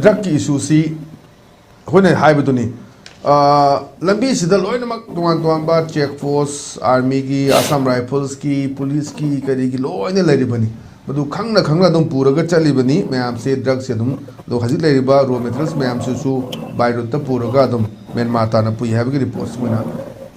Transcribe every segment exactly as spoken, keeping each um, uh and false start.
ꯗ꯭ꯔꯛꯀꯤ ꯏꯁꯨꯁꯤ ꯑꯩꯈꯣꯏꯅ ꯍꯥꯏꯕꯗꯨꯅꯤ꯫ ꯑ, ꯂꯝꯕꯤꯁꯤꯗ ꯂꯣꯏꯅꯃꯛ ꯇꯣꯉꯥꯟ ꯇꯣꯉꯥꯟꯕ ꯆꯦꯛ ꯄꯣꯁ, ꯑꯥꯔꯃꯤꯒꯤ, ꯑꯁꯥꯝ ꯔꯥꯏꯐꯜꯁꯀꯤ, ꯄꯨꯂꯤꯁꯀꯤ, ꯀꯔꯤꯒꯤ ꯂꯣꯏꯅ ꯂꯩꯔꯤꯕꯅꯤ꯫ ꯃꯗꯨ ꯈꯪꯅ ꯈꯪꯅ ꯑꯗꯨꯝ ꯄꯨꯔꯒ ꯆꯠꯂꯤꯕꯅꯤ ꯃꯌꯥꯝꯁꯦ, ꯗ꯭ꯔꯛꯁꯦ ꯑꯗꯨꯝ꯫ ꯑꯗꯣ ꯍꯧꯖꯤꯛ ꯂꯩꯔꯤꯕ ꯔꯣ ꯃꯦꯇꯔꯤꯌꯦꯜꯁ ꯃꯌꯥꯝꯁꯤꯁꯨ ꯕꯥꯏ ꯔꯣꯠꯇ ꯄꯨꯔꯒ ꯑꯗꯨꯝ ꯃꯦꯟꯃꯥꯔ ꯇꯥꯅ ꯄꯨꯏ ꯍꯥꯏꯕꯒꯤ ꯔꯤꯄꯣꯔꯠꯁꯤ ꯑꯩꯈꯣꯏꯅ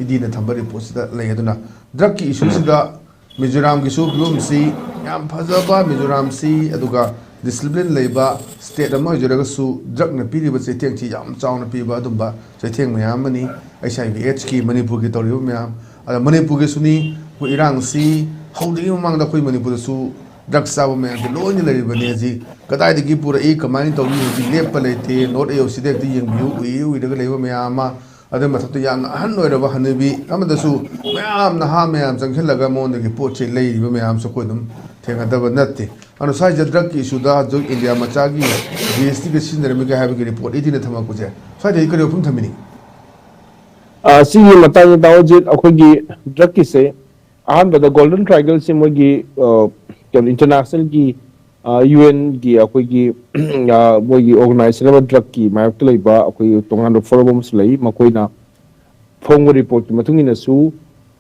ꯏꯗꯤꯅ ꯊꯝꯕ ꯔꯤꯄꯣꯔꯠꯁꯤꯗ ꯂꯩ꯫ ꯑꯗꯨꯅ ꯗ꯭ꯔꯛꯀꯤ ꯏꯁꯨꯁꯤꯗ ꯃꯤꯖꯣꯔꯥꯝꯒꯤꯁꯨ ꯐꯤꯕꯝꯁꯤ ꯌꯥꯝ ꯐꯖꯕ, ꯃꯤꯖꯣꯔꯥꯝꯁꯤ, ꯑꯗꯨꯒ ꯗꯤꯁꯤꯄ꯭ꯂꯤꯟ ꯂꯩꯕ ꯁ꯭ꯇꯦꯠ ꯑꯃ ꯑꯣꯏꯖꯔꯒꯁꯨ, ꯗ꯭ꯔꯛꯅ ꯄꯤꯔꯤꯕ ꯆꯩꯊꯦꯡꯁꯤ ꯌꯥꯝ ꯆꯥꯎꯅ ꯄꯤꯕ ꯑꯗꯨꯝꯕ ꯆꯩꯊꯦꯡ ꯃꯌꯥꯝ ꯑꯃꯅꯤ꯫ ꯑꯩꯆ ꯑꯥꯏ ꯚꯤ ꯑꯦꯠꯁꯀꯤ ꯃꯅꯤꯄꯨꯔꯒꯤ ꯇꯧꯔꯤꯕ ꯃꯌꯥꯝ, ꯑꯗ ꯃꯅꯤꯄꯨꯔꯒꯤꯁꯨꯅꯤ꯫ ꯑꯩꯈꯣꯏ ꯏꯔꯥꯡꯁꯤ ꯍꯧꯗ꯭ꯔꯤꯉꯩ ꯃꯃꯥꯡꯗ ꯑꯩꯈꯣꯏ ꯃꯅꯤꯄꯨꯔꯗꯁꯨ ꯗ꯭ꯔꯛ ꯆꯥꯕ ꯃꯌꯥꯝꯁꯤ ꯂꯣꯏꯅ ꯂꯩꯔꯤꯕꯅꯤ꯫ ꯍꯧꯖꯤꯛ ꯀꯗꯥꯏꯗꯒꯤ ꯄꯨꯔꯛꯏ, ꯀꯃꯥꯏꯅ ꯇꯧꯔꯤ, ꯍꯧꯖꯤꯛ ꯂꯦꯞꯄ ꯂꯩꯇꯦ꯫ ꯅꯣꯔꯠ ꯑꯦ ꯑꯣ ꯁꯤꯗ ꯍꯦꯛꯇ ꯌꯦꯡꯕꯤꯌꯨ, ꯎꯏ ꯎꯏꯔꯒ ꯂꯩꯕ ꯃꯌꯥꯝ ꯑꯃ꯫ ꯑꯗꯨ ꯃꯊꯛꯇ ꯌꯥꯝꯅ ꯑꯍꯟ ꯑꯣꯏꯔꯕ ꯍꯅꯨꯕꯤ ꯑꯃꯗꯁꯨ ꯃꯌꯥꯝ, ꯅꯍꯥ ꯃꯌꯥꯝ ꯆꯪꯁꯤꯜꯂꯒ ꯃꯉꯣꯟꯗꯒꯤ ꯄꯣꯠ ꯆꯩ ꯂꯩꯔꯤꯕ ꯃꯌꯥꯝꯁꯨ ꯑꯩꯈꯣꯏ ꯑꯗꯨꯝ ꯊꯦꯡꯅꯗꯕ ꯅꯠꯇꯦ꯫ ꯑꯗꯣ ꯁ꯭ꯋꯥꯏꯁꯤꯗ ꯗ꯭ꯔꯛꯀꯤ ꯏꯁꯨꯗ ꯍꯧꯖꯤꯛ ꯏꯟꯗꯤꯌꯥ ꯃꯆꯥꯒꯤ ꯖꯤ ꯑꯦꯁ ꯇꯤꯒ ꯁꯤꯖꯤꯟꯅꯔꯝꯃꯤꯒ ꯍꯥꯏꯕꯒꯤ ꯔꯤꯄꯣꯔꯠ ꯏꯗꯤꯅ ꯊꯝꯃꯛꯄꯁꯦ, ꯁ꯭ꯋꯥꯏꯗꯒꯤ ꯀꯔꯤ ꯋꯥꯐꯝ ꯊꯝꯕꯤꯅꯤꯡꯉꯤ? ꯑ, ꯁꯤꯒꯤ ꯃꯇꯥꯡꯗ ꯇꯥꯎ ꯍꯧꯖꯤꯛ ꯑꯩꯈꯣꯏꯒꯤ ꯗ꯭ꯔꯛꯀꯤꯁꯦ ꯑꯍꯥꯟꯕꯗ ꯒꯣꯜꯗꯟ ꯇ꯭ꯔꯥꯏꯒꯜꯁꯤ ꯃꯣꯏꯒꯤ, ꯑ, ꯀꯩꯅꯣ, ꯏꯟꯇꯔꯅꯦꯁꯅꯦꯜꯒꯤ, ꯑ, ꯌꯨ ꯑꯦꯟꯒꯤ ꯑꯩꯈꯣꯏꯒꯤ, ꯑ, ꯃꯣꯏꯒꯤ ꯑꯣꯔꯒꯅꯥꯏꯖꯦꯁꯟ ꯑꯣꯐ ꯗ꯭ꯔꯛꯀꯤ ꯃꯥꯌꯣꯛꯇ ꯂꯩꯕ ꯑꯩꯈꯣꯏꯒꯤ ꯇꯣꯉꯥꯟꯕ ꯐꯣꯔꯝ ꯑꯃꯁꯨ ꯂꯩ꯫ ꯃꯈꯣꯏꯅ ꯐꯣꯡꯕ ꯔꯤꯄꯣꯔꯠꯀꯤ ꯃꯇꯨꯡ ꯏꯟꯅꯁꯨ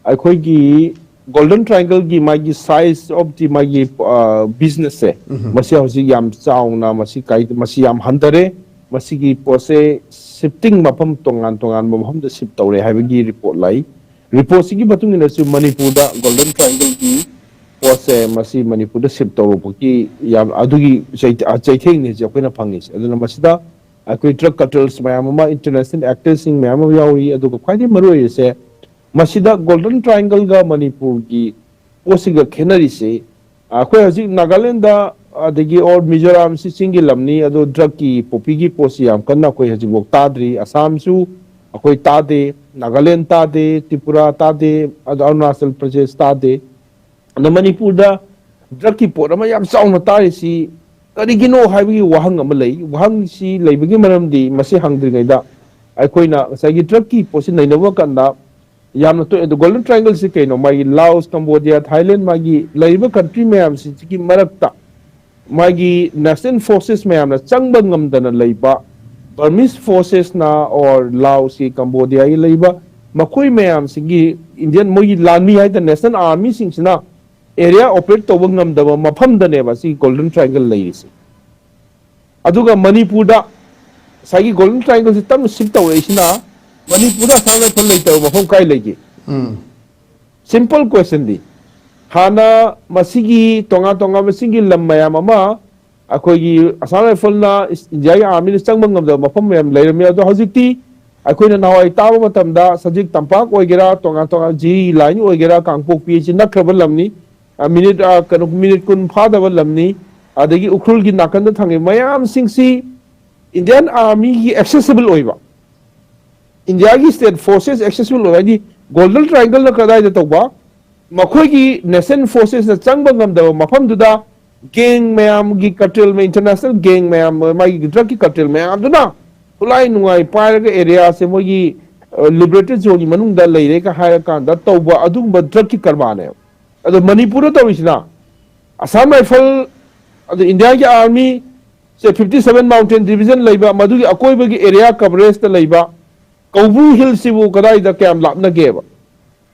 ꯑꯩꯈꯣꯏꯒꯤ ꯒꯣꯜꯗꯟ ꯇ꯭ꯔꯥꯏꯒꯜꯒꯤ ꯃꯥꯒꯤ ꯁꯥꯏꯖ ꯑꯣꯐ ꯗꯤ ꯃꯥꯒꯤ, ꯑ, ꯕꯤꯖꯤꯅꯦꯁꯁꯦ, ꯎꯝ꯫ ꯃꯁꯤ ꯍꯧꯖꯤꯛ ꯌꯥꯝ ꯆꯥꯎꯅ ꯃꯁꯤ ꯀꯥꯏ-, ꯃꯁꯤ ꯌꯥꯝ ꯍꯟꯊꯔꯦ꯫ ꯃꯁꯤꯒꯤ ꯄꯣꯠꯁꯦ ꯁꯤꯐꯇꯤꯡ ꯃꯐꯝ ꯇꯣꯉꯥꯟ ꯇꯣꯉꯥꯟꯕ ꯃꯐꯝꯗ ꯁꯤꯐ ꯇꯧꯔꯦ ꯍꯥꯏꯕꯒꯤ ꯔꯤꯄꯣꯔꯠ ꯂꯥꯛꯏ꯫ ꯔꯤꯄꯣꯔꯠꯁꯤꯒꯤ ꯃꯇꯨꯡ ꯏꯟꯅꯁꯨ ꯃꯅꯤꯄꯨꯔꯗ ꯒꯣꯜꯗꯟ ꯇ꯭ꯔꯥꯏꯒꯜꯒꯤ ꯄꯣꯠꯁꯦ ꯃꯁꯤ ꯃꯅꯤꯄꯨꯔꯗ ꯁꯤꯐ ꯇꯧꯔꯨꯕꯒꯤ ꯌꯥꯝ ꯑꯗꯨꯒꯤ ꯆꯩ-, ꯆꯩꯊꯦꯡꯅꯤ ꯍꯧꯖꯤꯛ ꯑꯩꯈꯣꯏꯅ ꯐꯪꯉꯤꯁꯦ꯫ ꯑꯗꯨꯅ ꯃꯁꯤꯗ ꯑꯩꯈꯣꯏ ꯗ꯭ꯔꯒ ꯀꯥꯔꯇꯦꯜꯁ ꯃꯌꯥꯝ ꯑꯃ, ꯏꯟꯇꯔꯅꯦꯁꯅꯦꯜ ꯑꯦꯛꯇꯔꯁꯤꯡ ꯃꯌꯥꯝ ꯑꯃ ꯌꯥꯎꯔꯤ꯫ ꯑꯗꯨꯒ ꯈ꯭ꯋꯥꯏꯗꯒꯤ ꯃꯔꯨ ꯑꯣꯏꯔꯤꯁꯦ ꯃꯁꯤꯗ ꯒꯣꯜꯗꯟ ꯇ꯭ꯔꯥꯏꯡꯒꯜꯒ ꯃꯅꯤꯄꯨꯔꯒꯤ ꯄꯣꯠꯁꯤꯒ ꯈꯦꯠꯅꯔꯤꯁꯦ, ꯑꯩꯈꯣꯏ ꯍꯧꯖꯤꯛ ꯅꯥꯒꯥꯂꯦꯟꯗ ꯑꯗꯒꯤ ꯑꯣꯔ ꯃꯤꯖꯣꯔꯥꯝꯁꯤ ꯆꯤꯡꯒꯤ ꯂꯝꯅꯤ, ꯑꯗꯣ ꯗ꯭ꯔꯒꯀꯤ ꯄꯣꯄꯤꯒꯤ ꯄꯣꯠꯁꯤ ꯌꯥꯝ ꯀꯟꯅ ꯑꯩꯈꯣꯏ ꯍꯧꯖꯤꯛꯐꯥꯎ ꯇꯥꯗ꯭ꯔꯤ꯫ ꯑꯁꯥꯝꯁꯨ ꯑꯩꯈꯣꯏ ꯇꯥꯗꯦ, ꯅꯥꯒꯥꯂꯦꯟ ꯇꯥꯗꯦ, ꯇ꯭ꯔꯤꯄꯨꯔꯥ ꯇꯥꯗꯦ, ꯑꯗꯣ ꯑꯔꯨꯅꯥꯆꯜ ꯄ꯭ꯔꯗꯦꯁ ꯇꯥꯗꯦ꯫ ꯑꯗꯣ ꯃꯅꯤꯄꯨꯔꯗ ꯗ꯭ꯔꯒꯀꯤ ꯄꯣꯠ ꯑꯃ ꯌꯥꯝ ꯆꯥꯎꯅ ꯇꯥꯔꯤꯁꯤ ꯀꯔꯤꯒꯤꯅꯣ ꯍꯥꯏꯕꯒꯤ ꯋꯥꯍꯪ ꯑꯃ ꯂꯩ꯫ ꯋꯥꯍꯪꯁꯤ ꯂꯩꯕꯒꯤ ꯃꯔꯝꯗꯤ ꯃꯁꯤ ꯍꯪꯗ꯭ꯔꯤꯉꯩꯗ ꯑꯩꯈꯣꯏꯅ ꯉꯁꯥꯏꯒꯤ ꯗ꯭ꯔꯒꯀꯤ ꯄꯣꯠꯁꯤ ꯅꯩꯅꯕ ꯀꯥꯟꯗ ꯌꯥꯝꯅ ꯇꯣꯛꯑꯦ꯫ ꯑꯗꯣ ꯒꯣꯜꯗꯟ ꯇ꯭ꯔꯥꯏꯡꯒꯜꯁꯤ ꯀꯩꯅꯣ? ꯃꯥꯒꯤ ꯂꯥꯑꯣꯁ, ꯀꯝꯕꯣꯗꯤꯌꯥ, ꯊꯥꯏꯂꯦꯟ, ꯃꯥꯒꯤ ꯂꯩꯔꯤꯕ ꯀꯟꯇ꯭ꯔꯤ ꯃꯌꯥꯝꯁꯤꯒꯤ ꯃꯔꯛꯇ ꯃꯥꯒꯤ national forces ꯃꯌꯥꯝꯅ ꯆꯪꯕ ꯉꯝꯗꯅ ꯂꯩꯕ, Burmese forcesꯅ or Laosꯀꯤ, Cambodiaꯒꯤ ꯂꯩꯕ ꯃꯈꯣꯏ ꯃꯌꯥꯝꯁꯤꯒꯤ Indian ꯃꯣꯏꯒꯤ ꯂꯥꯟꯃꯤ ꯍꯥꯏꯇꯥꯔꯦ, national armyꯁꯤꯡꯁꯤꯅ area operate ꯇꯧꯕ ꯉꯝꯗꯕ ꯃꯐꯝꯗꯅꯦꯕ ꯁꯤ Golden Triangle ꯂꯩꯔꯤꯁꯦ꯫ ꯑꯗꯨꯒ ꯃꯅꯤꯄꯨꯔꯗ ꯉꯁꯥꯏꯒꯤ Golden Triangleꯁꯤ ꯇꯞꯅ shift ꯇꯧꯔꯛꯏꯁꯤꯅ ꯃꯅꯤꯄꯨꯔꯗ ꯑꯁꯥꯝ ꯔꯥꯏꯐꯜ ꯂꯩꯇꯕ ꯃꯐꯝ ꯀꯥꯏ ꯂꯩꯒꯦ? ꯎꯝ Simple questionꯗꯤ, ꯍꯥꯟꯅ ꯃꯁꯤꯒꯤ ꯇꯣꯉꯥꯟ ꯇꯣꯉꯥꯟꯕ ꯆꯤꯡꯒꯤ ꯂꯝ ꯃꯌꯥꯝ ꯑꯃ ꯑꯩꯈꯣꯏꯒꯤ ꯑꯁꯥꯝ ꯔꯥꯏꯐꯜꯅ ꯏꯟꯗꯤꯌꯥꯒꯤ armyꯅ ꯆꯪꯕ ꯉꯝꯗꯕ ꯃꯐꯝ ꯃꯌꯥꯝ ꯂꯩꯔꯝꯃꯤ꯫ ꯑꯗꯣ ꯍꯧꯖꯤꯛꯇꯤ ꯑꯩꯈꯣꯏꯅ ꯅꯍꯥꯟꯋꯥꯏ ꯇꯥꯕ ꯃꯇꯝꯗ ꯁꯖꯤꯛ ꯇꯝꯄꯥꯛ ꯑꯣꯏꯒꯦꯔꯥ, ꯇꯣꯉꯥꯟ ꯇꯣꯉꯥꯟ ꯖꯤꯔꯤ line ꯑꯣꯏꯒꯦꯔꯥ, ꯀꯥꯡꯄꯣꯛꯄꯤ ꯑꯁꯤ ꯅꯛꯈ꯭ꯔꯕ ꯂꯝꯅꯤ꯫ ꯑ, minute, ꯑ, ꯀꯩꯅꯣ, minute ꯀꯨꯟ ꯐꯥꯗꯕ ꯂꯝꯅꯤ꯫ ꯑꯗꯒꯤ ꯎꯈ꯭ꯔꯨꯜꯒꯤ ꯅꯥꯀꯟꯗ ꯊꯝꯃꯤ ꯃꯌꯥꯝꯁꯤꯡꯁꯤ Indian armyꯒꯤ accessible ꯑꯣꯏꯕ, ꯏꯟꯗꯤꯌꯥꯒꯤ state forces accessible ꯑꯣꯏꯕ, ꯍꯥꯏꯗꯤ Golden Triangleꯅ ꯀꯗꯥꯏꯗ ꯇꯧꯕ, ꯃꯈꯣꯏꯒꯤ national forcesꯅ ꯆꯪꯕ ꯉꯝꯗꯕ ꯃꯐꯝꯗꯨꯗ gang ꯃꯌꯥꯝꯒꯤ cartel, international gang ꯃꯌꯥꯝ, ꯃꯥꯒꯤ drugꯀꯤ cartel ꯃꯌꯥꯝꯗꯨꯅ ꯈꯨꯠꯂꯥꯏ ꯅꯨꯡꯉꯥꯏ ꯄꯥꯏꯔꯒ areaꯁꯦ ꯃꯣꯏꯒꯤ, ꯑ, liberated zoneꯒꯤ ꯃꯅꯨꯡꯗ ꯂꯩꯔꯦꯒ ꯍꯥꯏꯔꯀꯥꯟꯗ ꯇꯧꯕ ꯑꯗꯨꯒꯨꯝꯕ drugꯀꯤ ꯀꯔꯕꯥꯔꯅꯦꯕ꯫ ꯑꯗꯣ ꯃꯅꯤꯄꯨꯔꯗ ꯇꯧꯔꯤꯁꯤꯅ ꯑꯁꯥꯝ ꯔꯥꯏꯐꯜ, ꯑꯗ ꯏꯟꯗꯤꯌꯥꯒꯤ army ꯁꯦ fifty seven mountain division ꯂꯩꯕ, ꯃꯗꯨꯒꯤ ꯑꯀꯣꯏꯕꯒꯤ area coverageꯇ ꯂꯩꯕ ꯀꯧꯕ꯭ꯔꯨ Hillꯁꯤꯕꯨ ꯀꯗꯥꯏꯗ ꯀꯌꯥꯝ ꯂꯥꯞꯅꯒꯦꯕ?